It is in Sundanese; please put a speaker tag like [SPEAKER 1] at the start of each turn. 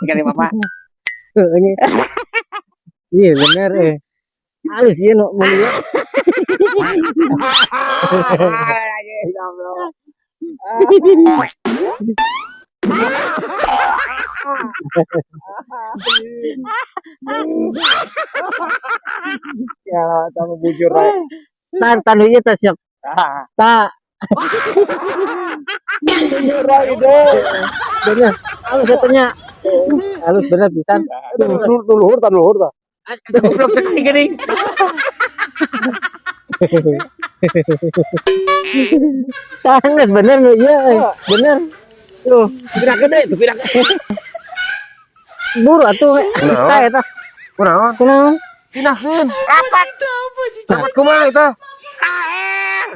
[SPEAKER 1] Tinggal Bapak.
[SPEAKER 2] Heuh, ini. Iya bener eh. Halus ieu nu mun ieu.
[SPEAKER 1] Ya Allah. Ya, kamu bujur aja.
[SPEAKER 2] Tan tan ieu teh siap. Ta
[SPEAKER 1] Bujur aja deh.
[SPEAKER 2] Bener. Halus katanya. Halus bener pisan.
[SPEAKER 1] Luhur, luhur, tan luhur ta.
[SPEAKER 3] Goblok sekali gini.
[SPEAKER 2] Sangat bener nu ieu eh. Bener. Tuh,
[SPEAKER 3] Pira gede tuh, pira gede.
[SPEAKER 2] Buru atuh.
[SPEAKER 4] Kunaon?
[SPEAKER 2] Tah eta.
[SPEAKER 4] Kunaon?
[SPEAKER 2] Kunaon?
[SPEAKER 4] Pindahkeun.
[SPEAKER 3] Rapat.
[SPEAKER 4] Rapat kumaha eta?
[SPEAKER 3] KR.